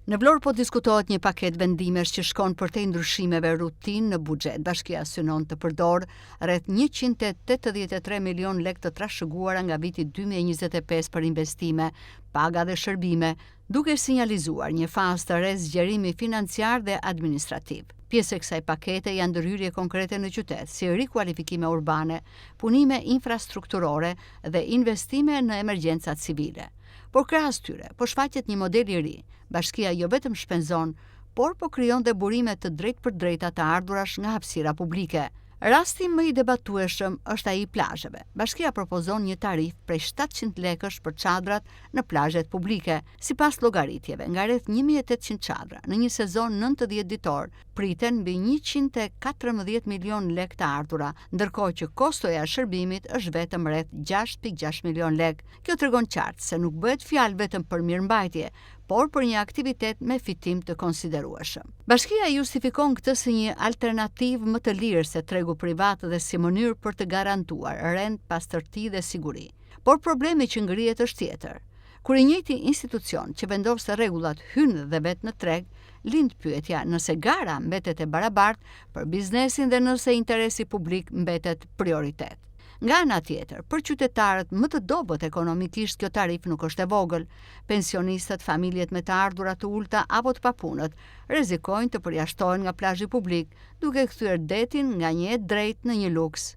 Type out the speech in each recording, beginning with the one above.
Në Vlorë po diskutohet një paketë vendimesh që shkon përtej ndryshimeve rutinë në buxhet. Bashkia synon të përdorë rreth 183 milionë lekë të trashëguara nga viti 2025 për investime, paga dhe shërbime, duke sinjalizuar një fazë të re zgjerimi financiar dhe administrativ. Pjesë e kësaj pakete janë ndërhyrje konkrete në qytet, si rikualifikime urbane, punime infrastrukturore dhe investime në emergjencat civile. Por krahas tyre, po shfaqet një model i ri, bashkia jo vetëm shpenzon, por po krijon dhe burime të drejtpërdrejta të ardhurash nga hapësira publike. Rasti më i debatueshëm është ai i plazheve. Bashkia propozon një tarifë prej 700 lekësh për çadrat në plazhet publike. Sipas llogaritjeve, nga rreth 1800 çadra në një sezon 90 ditor, priten mbi 114 milionë lekë të ardhura, ndërkohë që kostoja e shërbimit është vetëm rreth 6.6 milionë lekë. Kjo tregon qartë se nuk bëhet fjalë vetëm për mirëmbajtje, por për një aktivitet me fitim të konsiderueshëm. Bashkia e justifikon këtë si një alternativë më të lirë se tregu privat dhe si mënyrë për të garantuar rend, pastërti dhe siguri. Por problemi që ngrihet është tjetër. Kur i njëjti institucion që vendos rregullat hyn dhe vetë në treg, lind pyetja nëse gara mbetet e barabartë për biznesin dhe nëse interesi publik mbetet prioritet. Nga ana tjetër, për qytetarët më të dobët ekonomikisht kjo tarifë nuk është e vogël. Pensionistët, familjet me të ardhura të ulëta apo të papunët rrezikojnë të përjashtohen nga plazhi publik, duke kthyer detin nga një e drejtë në një luks.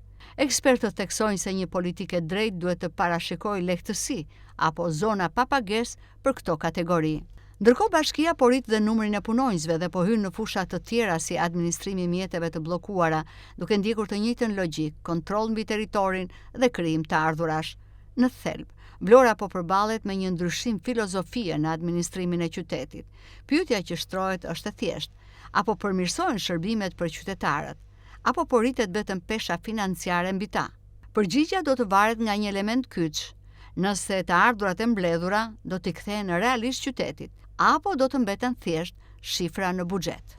Ekspertët theksojnë se një politikë e drejtë duhet të parashikojë lehtësi apo zona pa pagesë për këto kategori. Ndërkohë bashkia po rrit dhe numrin e punonjësve dhe po hyn në fusha të tjera si administrimi i mjeteve të bllokuara, duke ndjekur të njëjtën logjikë, kontroll mbi territorin dhe krijim të ardhurash. Në thelb, Vlora po përballet me një ndryshim filozofie në administrimin e qytetit. Pyetja që shtrohet është e thjeshtë: a po përmirësohen shërbimet për qytetarët, apo po rritet vetëm pesha financiare mbi ta? Përgjigja do të varet nga një element kyç, nëse të ardhurat e mbledhura do t'i kthehen realisht qytetit, apo do të mbeten thjesht shifra në buxhet.